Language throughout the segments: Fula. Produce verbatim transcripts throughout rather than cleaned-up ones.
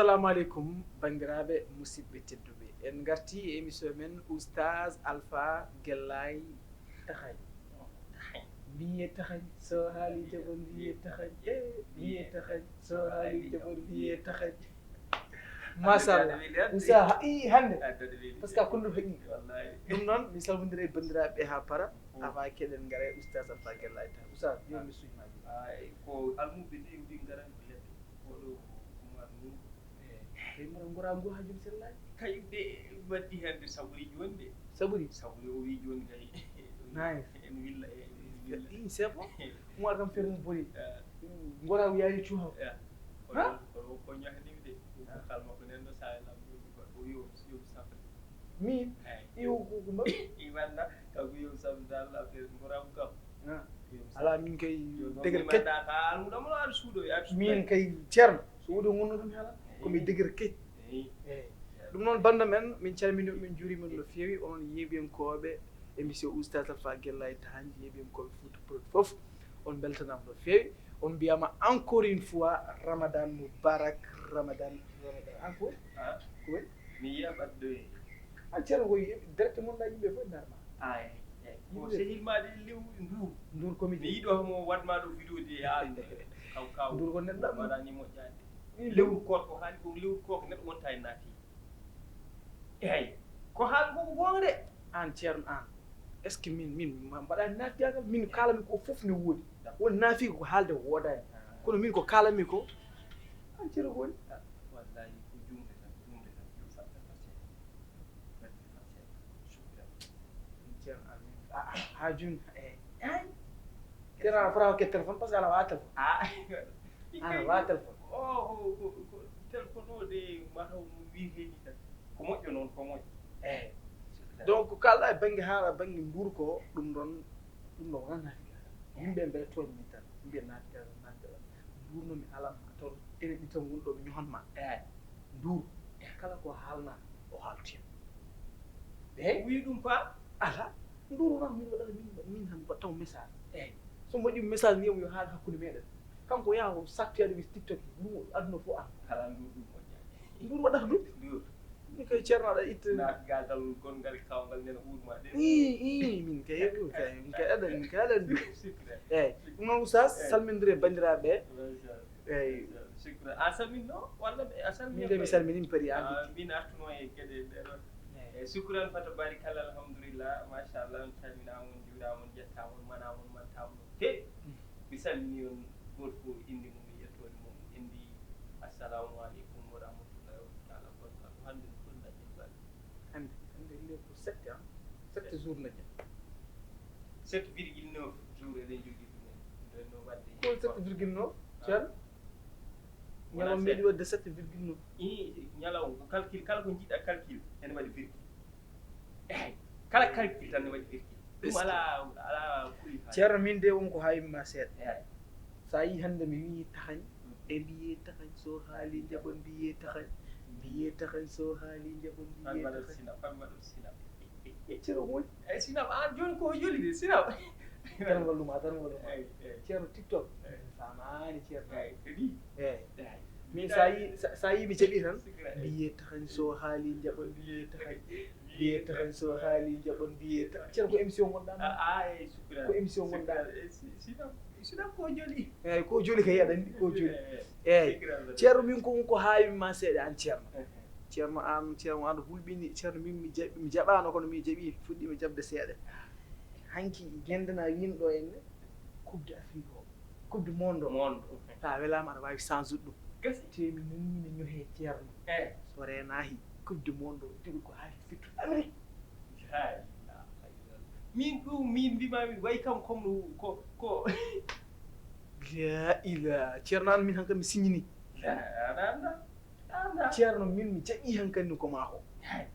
Assalamu aleykum, banndiraaɓe, musidɓe tedduɓe. En ngarti e émission men Oustaz Alpha Gellay Taxañ. Mbiye taxañ, so haali jaɓon mbiye taxañ. Eh, mbiye taxañ, so haali jaɓon mbiye taxañ. Machallah. Usa ha-, i hannde. Parce que a kundu heƴi. Ɗum noon, mi salmondira e banndiraaɓe haa para. Avant keɗen ngara e Oustaz Alpha Gellay Taxañ. Oustaz, yo mi suuy ma. Ay, ko almuɓe ni, ndi ngaran ko lepte. Oɗo Oumar Nour. Eh, mara ngora ngu ha jom sellaji. Kañum de waddi hannde saɓori jooni de. Saɓori? Saɓori o wi jooni kay. Nice. En willa, en willa. I, c'est bon. Oumar kam feere mum boni. Eh. Ngora o yaari cuha. Eh. Ko, ha? Ko, ko ñahanimi de. Ko kal makko nen ɗo sa lamɗo o yo, yo safre. Min? Eyi. Iyo, ko, ko mbaɗi? I wanda, ka ko yo sam dal affaire ngoram kam. Ah. Ala min kay degel ket. Ka almuɗo mo ar suudo ya. Min kay ceerno, so wodi ngonno ɗum hela. Ko mi degel ket. Eyi. Eyi. Ɗum noon, bannda men, min calmini on, min juurima on no feewi, onon yeeɓiyankooɓe émission Oustaz Alpha Gellay Taxañ, yeeɓiyankooɓe Fouta Prod fof, on mbeltanaama no feewi. On mbiyama encore une fois, Ramadan Mubarak, Ramadan, Ramadan. Encore? Ah. Ko woni? Mi yiya ɓaddo e. A ceerno ko direct mon ɗa yimɓe fof darma. Ay, ay. Ko sehil ma de lew ndur. Ndur ko mi. Mi yiɗo mo wadma ɗo vidéo de ya. Kaw kaw. Ndur ko neɗɗo. Waɗani moƴƴaade. Lewru koor ko haali ko lewru koor ko neɗɗo wonta e naati. Eyi, ko haali ko ko goonga de. Aan ceerno aan, est-ce que min, min ma mbaɗa naatgaagal? Min kaalami ko fof ne woodi. Won naafiiga ko haalde woodaani. Ah. Kono min ko kaalami ko, aan ceerno ko woni. Ah, wallahi ko juumde tan, juumde tan. Yo fat tan fat seeɗa. Fat tan fat seeɗa. Shukran. Ceerno aan, ah, ah, haa jooni, eh, eh. Ceerno aan fota hokke téléphone parce que aɗa waawi téléphone. Ah. Aɗa waawi téléphone. O, o, ko, ko téléphone o de mataw no wiirtee ni tan. Ko moƴƴo noon, ko moƴƴo. Eyi. Donc, kaalɗa e bannge haala, bannge nduuru ko, ɗum ɗoon, ɗum ɗoon wonaa nafiga. Yimɓe mbeɗa tooñ min tan, mbiya nafiga, nafiga. Nduurno mi haalan ma toon, ene ɗi tan woni ɗo ɓe ñohan ma. Eyi. Nduuru, kala ko haalna, o haaltoya. Eyi. Wi ɗum fa? Ala. Nduuru wonaa min waɗata, min, min han mbaɗata mo message. Eyi. So mi waɗi mo message, mbiyam yo haal hakkunde meɗen. Kanko yaha o sattoya ɗum e TikTok, ɗum aduna fof an. Kala nduuru ɗum moƴƴaani. Nduuru waɗata ɗum? Nduuru. Min kay ceerno aɗa itta. Nafigagal gonngal kawngal nena uurma de. Ii, ii, min kay, min kay, min kay aɗa, min kay aɗa anndi. Sikre. Eyi. Ɗum noon Oustaz, eyi, salmindire banndiraaɓe. Machallah. Eyi. Shukran. A salminno walla ɓe a salmini? Min de mi salmini, mi paɗi an. Ah, min artuno e geɗe ɗe ɗon. Eyi. Eyi, shukran, fa tabarakallah, alhamdulillah, machallah, on calminaama, on juuraama, on ƴettaama, on manaama, on mantaama no feewi. Mm. Mi salmini on gooto fof innde mum e yettoode mum. En mbi assalamu aleykum wa rahmatullahi wa taala wa barakatuh. Hannde no foti dañde bal? Hannde, hannde nde ko sept, ah? Sept jours dañen. Sept virgule neuf jours eɗen jogii ɗum en. Nden no waɗde ko sept virgule neuf, ah, ceerno? Wona ñalawma sept. Meɗi waɗde sept virgule neuf. Ii, ñalawma ko calcul, kala ko njiɗɗa calcul, ene waɗi virgule. Eyi, kala calcul tan ne waɗi virgule. Ɗum alaa, alaa kuli faale. Ceerno, min de won ko haawimi ma seeɗa. Eyi. So a yii hannde mi wii taxañ, ɓe mbiyee taxañ, so haali njaɓon mbiyee taxañ, mbiyee taxañ, so haali njaɓon mbiyee taxañ. Sinap, sinap. Ceerno ko woni? Eyi, sinap, aan jooni ko joli de, sinap. Tan walluma, tan walluma. Eyi, eyi. Ceerno TikTok. Eyi. Faamaani ceerno. Eyi, kadi. Eyi. Eyi. Min sa yi, sa, sa yi mi jaɓi tan, mbiyee taxañ so haali njaɓon, mbiyee taxañ, mbiyee taxañ so haali njaɓon, mbiyee taxañ. Ceerno ko émission ngonɗaa? Ah, ah, eyi, shukran. Ko émission ngonɗaa? Shukran. Eyi, si, sinap, sinap ko joli. Eyi, ko joli kay aɗa anndi, ko joli. Eyi, eyi. Eyi. Shukran. Ceerno min ko, ko haawimi ma seeɗa aan ceerno. Ehe. Ceerno aan, ceerno aan hulɓini, ceerno min mi jaɓi, mi jaɓaano kono mi jaɓi, fuɗɗiima jaɓde seeɗa. Hanki ñande na wiin ɗo en ne, Coupe d'Afrique o. Coupe du monde o. Monde. Sa welaama aɗa waawi change ɗum. Gasi. Te mi nanii ne ñohe ceerno. Eh. So reenaaki Coupe du monde o, diwi ko haa fittu Amérique. La ilaha illallah. Min ɗum, min mbima mi way kam comme no ko, ko. La ilaha. Ceerno aan min hankam mi signini. La, aɗa annda? Aɗa annda? Ceerno min mi jaɓi hankadi ko maa ko. Hay.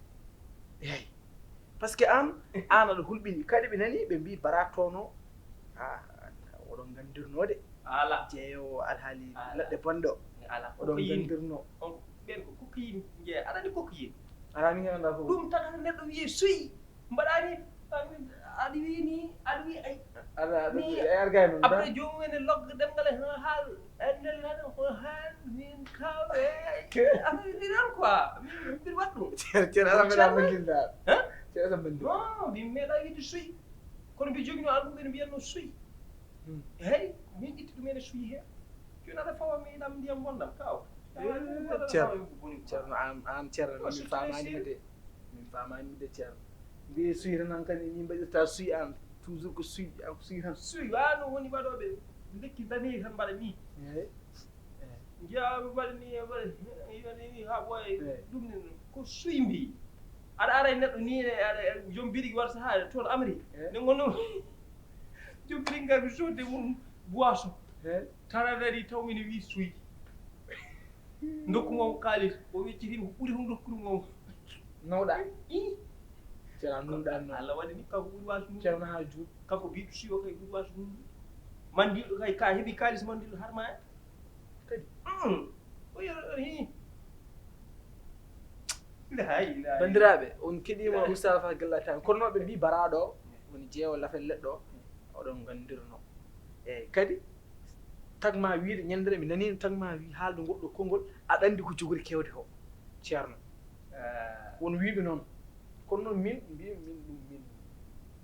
Eyi. Parce que aan, aan aɗa hulɓini. Kadi ɓe nani, ɓe mbii Bara Tono. Ah, oɗon nganndirnoo de. Ala. Jeeyo alhaali laɗɗe bonɗo. Ala. Oɗon nganndirnoo. On ɓen ko cocaïne jeeya. Aɗa anndi cocaïne? Ala, min anndaa fof. Ɗum tagata neɗɗo wiye soyi. Mbaɗani, aɗa wiyi ni, aɗa wiyi ay. Aɗa, aɗa, ni, ay, argay noon, après, joomum ene logga ɗemngal e hono haal, e ndel hano hono haal, min kaawe, ay. Ceer, ceer, ala mbeɗa bandinɗa. Ceer, ala bandinɗa. Non, min meeɗa wiide suy. Kono mbi jogino alɗum ɓe mbiyatno suy. Hey, min itti ɗum ene suyi he. Joni aɗa fawa mi ɗam ndiyam wondam kaw. Ceerno, an an ceerno, min famanima de. Min famanima de ceerno. Mbiye suy tan an kadi min mbaɗirta suy an. Toujours ko suy an ko suy tan. Suy wa no woni waɗoɓe lekki daniri tan mbaɗa ni. Jeyaa mi waɗani waɗani ha ɓooya ɗum ne ko suy mbi aɗa ara e neɗɗo ni aɗa joom birigi waɗa sahaa toon amri ne gonno joom birigi ngar mi sodde mum boisson tara dari taw mine wi suy ndokku mo kaalis o weccitino ko ɓuri hum ndokkude mo nawɗa ceerno nunɗa no allah waɗani kanko ɓuri wasu ceerno ha juuɗ kanko mbiɗo suy o kay ɓuri wasu nunɗude mandiɗo kay ka heɓi kaalis mandiɗo harma en kadi o yero ɗon hi bandiraɓe on keɗima oustaz fa gallatan kono noɓe mbi baraɗo woni jeewo lafen leɗɗo oɗon gandirno eyyi kadi tagma wiide ñandere mi nanino tagma wi haalde goɗɗo konngol aɗa andi ko jogori kewde ko ceerno won wiɓe noon kono noon min mbi min ɗum min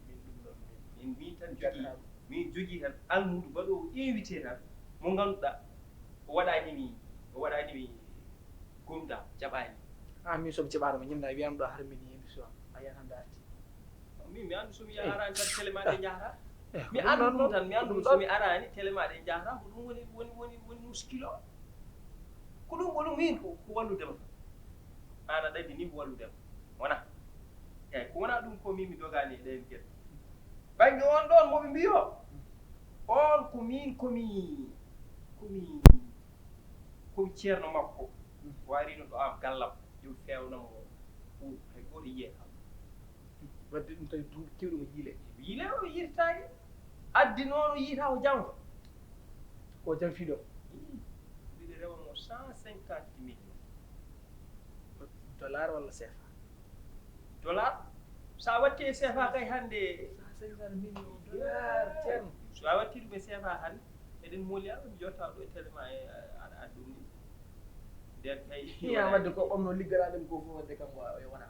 min ɗum ɗon min min mbi tan jogii min jogii tan almuudo mbaɗoowo invité tan mo ngannduɗaa o waɗaani mi o waɗaani mi gomda jaɓaani ah min somi jaɓaano mo ñinna wiyam ɗo hara min émission a yiyat hannde arti min mi anndu somi yaharaani tan télé ma ɗe njahata mi anndu ɗum tan mi anndu ɗum somi araani télé ma ɗe njahata ko ɗum woni woni woni woni muskil o ko ɗum woni min ko walludema tan an aɗa anndi ni ko walludema wona eyyi ko wona ɗum ko min mi dogaani e ɗen geɗe bannge on ɗon moɓe mbiyo on ko min komi komi komi ceerno makko warino ɗo am gallam yo fewnamo hay gooto yiye kam wadde ɗum tawi duuɓi kewɗi mo yiile yiile o yirtaaki addi noon o yiita o jango ko jam fiɗo mbiɗo rewa mo cent cinquante million dollar walla sefa dollar so a watti e sefa kay hannde so a watti ɗum e sefa hannde eɗen mooli aɓe mi jotta ɗo e télé ma e aɗa addi ɗum ni nden kay hiya wadde ko ɓamno ligganaɗen ko fof wadde kam o wona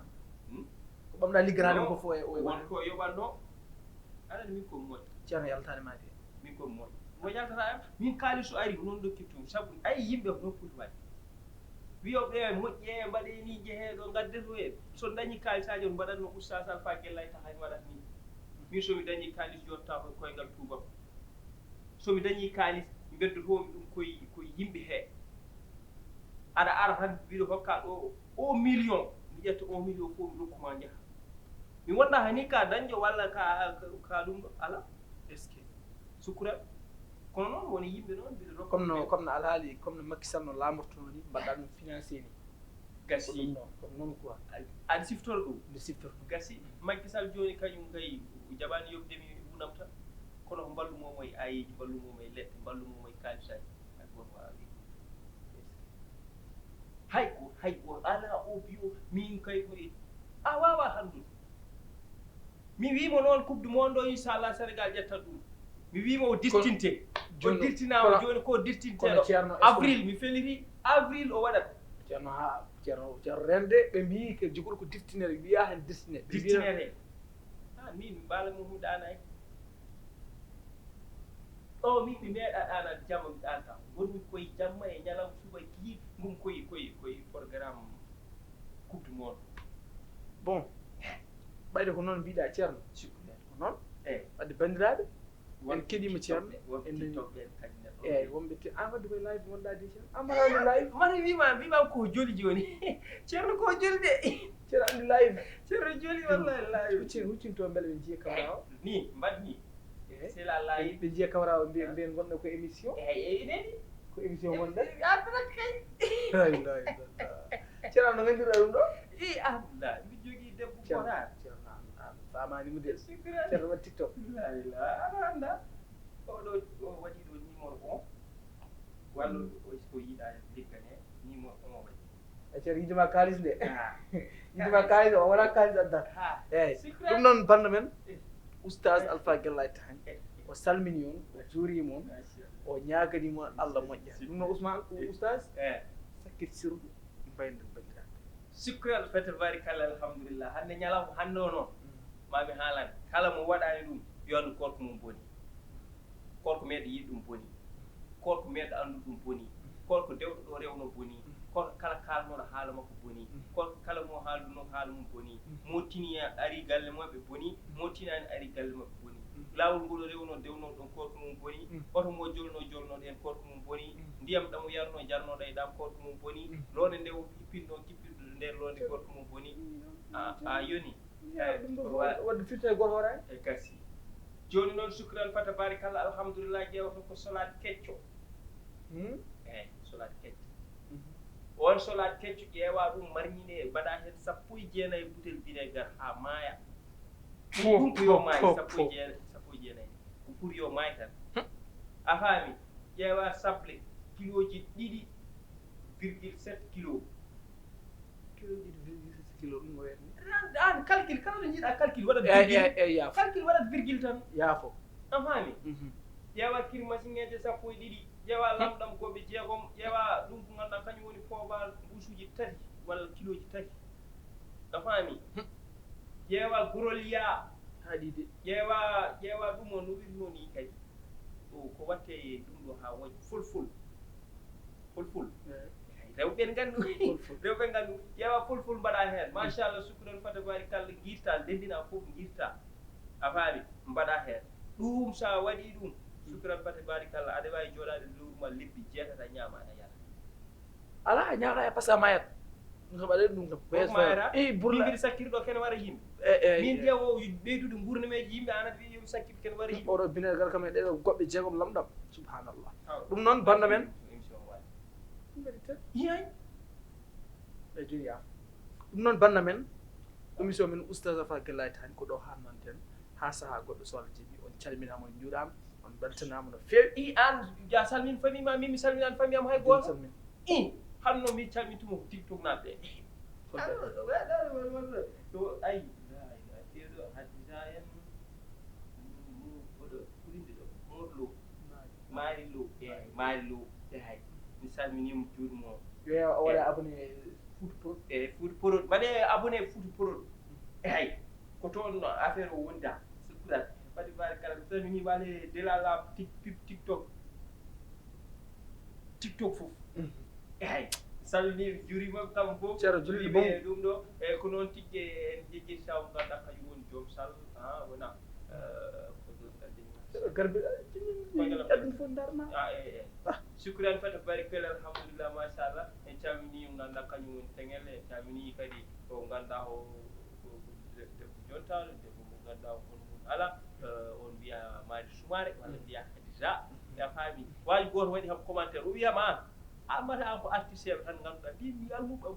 ko ɓamɗa ligganaɗen ko fof o won ko yoɓanno aɗa min ko moƴƴo ceerno yaltani ma de min ko moƴƴo mo yaltata am min kaalisu ari ko noon dokkirtum sabu ay yimɓe ko noon foti waɗde wiyo ɓe moƴƴe mbaɗe ni jehe ɗo gadde to en so dañi kaalisaji on mbaɗatno oustaz alpha gellay tahay waɗat ni min somi dañi kaalis jotta ko koyngal tuubam somi dañi kaalis mi beddotomi ɗum koye koye yimɓe he aɗa ara tan mbiɗo hokka ɗo o million mi ƴetta o million fof mi rokkuma jaha mi wonda hani ka dañjo walla ka ka ɗum ɗo ala est ce que sukkural kono noon woni yimɓe noon mbiɗo rokka comme no comme no alhaali comme no makkisal no lamortono ni mbaɗɗa ɗum financé ni gasi ɗum noon comme noon quoi aɗa siftoro ɗum nde siftorto gasi makkisal joni kañum kay o jaɓani yoɓdemi wunam tan kono ko mballumomo e ayeji mballumomo e leɗɗe mballumomo e kalisaji hay goto wawa hay goto ala o biyo min kay koye a wawa handude mi wimo noon coupe du monde o inchallah sénégal ƴettat ɗum mi wimo o dirtinte o dirtinama joni ko dirtinte ɗo avril mi feliri avril o waɗat ceerno ha ceerno ceerno rende ɓe mbi ko jogori ko dirtinere wiya hen dirtinere dirtinere ha min mi mbala mum ɗanay ɗo min mi meeɗa ɗanade jamma mi ɗanta gonmi koye jamma e ñalawma suba kii gum koye koye koye programme coupe du monde bon ɓayde ko noon mbiɗa ceerno sikkude ko noon eyyi wadde bandiraɓe en keɗima ceerno en eyyi wonɓe te an wadde koye live wonɗa de ceerno amaraɓe live mata wima wima ko joli joni ceerno ko joli de ceerno andi live ceerno joli wallahi live huccin huccin to beele ɓe jiiya kamara o ni mbaɗ ni c'est la live ɓe jiiya kamara o mbiya mbiyen gonɗo ko émission eyyi eyyi neni ko émission gonɗa artata kay ceerno no gandirɗa ɗum ɗo i ah mbi jogui debbo gotaɗo ceerno an an famani mo de ceerno waɗi tiktok la ilaha anda oɗo o waɗi ɗo numéro on walla o yiɗa liggane numéro on waɗi e ceerno yidima kalis de yidima kalis o wona kalis adda eyyi ɗum noon bande men oustaz alpha gellay tahan o salmini on o juurima on o ñaganima on allah moƴƴa ɗum noon ousmane oustaz sakkit sirɗo mbayden bandiraɓe Sukran fete barikalla, alhamdulillah. Hannde ñalawma hannde o noon, ma mi haalan. Kala mo waɗaani ɗum, yo anndu koorko mum boni. Koorko meeɗa yiɗi ɗum boni. Koorko meeɗa anndu ɗum boni. Koorko dewɗo ɗo rewno boni. Koorko kala kaalnoɗo haala makko boni. Koorko kala mo haaldunoo haala mum boni. Mo tini ari galle maɓɓe boni. Mo tinaani ari galle maɓɓe boni. Laawol ngol o rewno dewno ɗon koorko mum boni. Oto mo jolno jolno ɗen koorko mum boni. Ndiyam ɗam o yarno jarno ɗay ɗam koorko mum boni. Loonde nde o hippinno kippirɗo nder loonde koorko mum boni. A, a yoni. Eyi, ɗum ɗo fof wa- wadde firti e goto hoore. E gasi. Jooni noon, sukran fata barikalla, alhamdulillah, ƴeewata ko salade kecco. Hmm? Eyi, salade kecco. On salade kecco ƴeewa ɗum, marñine, mbaɗa heen sappo e jeenayi butel vinaigre haa maaya. Ɗum ko yo maay sappo e jeenayi, sappo e jeenayi. Ko pour yo maay tan. A faami? Ƴeewa sable, kilooji ɗiɗi virgule sept kilo. Kilo ɗiɗi virgule sept kilo, ɗum no wayatni? An, an calcul, kala ɗo njiɗa calcul, waɗat virgule. Eyi, eyi, eyi, yaafo. Calcul, waɗat virgule tan. Yaafo. A faami? Mhm. Ƴeewa kirmasiŋeeje sappo e ɗiɗi, ƴeewa lamɗam goɓe jeegom, ƴeewa ɗum ko ngannduɗaa kañum woni poobar mbuusuuji tati walla kilooji tati. A faami? Hmm. Ƴeewa goroliya. Haaɗi de. Ƴeewa, ƴeewa ɗum o no wirnoo nii kadi. O ko watte ɗum ɗo haa waɗi fulful. Fulful. Eyi. Rewɓe nganndu. Fulful. Rewɓe nganndu. Ƴeewa fulful mbaɗa heen. Machallah, sukran fata barikalla, ngirta, ndenndina fof ngirta. A faami? Mbaɗa heen. Ɗum so a waɗii ɗum, sukran fata barikalla, aɗa waawi jooɗaade lewru ma lebbi jeetati a ñaama aɗa yara. Alaa, a ñaama e par ce que a mayat. Ɗum kam aɗa ɗum kam. Ko mayata? Eyi, burla. Min mbiɗa sakkiri ɗo kene wara yimɓe. E, e, min e. Ƴeewo ɓeydude nguurnameeji yimɓe, an aɗa wiya yo mi sakkir kene wara yimɓe. Oɗo bine gar kam e ɗeɗo goɓɓe jeegom lamɗam. Subhanallah. Aw. Ɗum noon, banda men. Émission waɗi. Ɗum waɗi tan. Yiyay. E juriya. Ɗum noon, banda men. Émission men Oustaz Alpha Gallay Tine ko ɗo hannanten. Haa sahaa goɗɗo so Allah jaɓi, on calminaama, on njuuraama, on mbeltanaama no feewi. I an, ja salmin famille ma, min mi salminaan famille am hay gooto. Salmin. I, hanno mi calmintuma ko TikTok naaɓe. Ko ay, la ilaha illa, ɓeeɗo Hadisa en, mo, mo, oɗo, ko inde ɗo, Moor Lo. Maari Lo, eyi, Maari Lo, eyi. Mi salminiima, juurima. Yo o waɗa abonné Fouta Prod. Eyi, Fouta Prod. Mbaɗe abonné Fouta Prod. Eyi. Ko toon no affaire o woni da. Sukkurat. Fati barikalla. Mi salminiima ale Delala Tik-, Tik-, TikTok. TikTok fof. Mhm. Eyi. Mi salminiima, juuriima kamɓe fof. Ceerno, julde juuriima bongo. E ɗum ɗo. Eyi, ko noon tigi en jejjittaa mo ngannduɗaa kañum woni joom sal. Ah, wona. Eh, ko ɗum kadi. Garbi, eh, aduna fof ndarma. Ah, eyi, eyi. Ah. Sukran fata barikalla, alhamdulillah, machallah. En calminii mo ngannduɗaa kañum woni Teŋel, en calminii kadi o ngannduɗaa o, o, o de-, debbo jontaaɗo, debbo mo ngannduɗaa o hono mum alaa. Eh, on mbiya Madi Soumaré, walla mbiya Khadija. A faami? Waaji gooto waɗi kam commentaire, o wiya ma, a mata an ko artiste tan ngannduɗaa, mbi, mbi almuɓe am.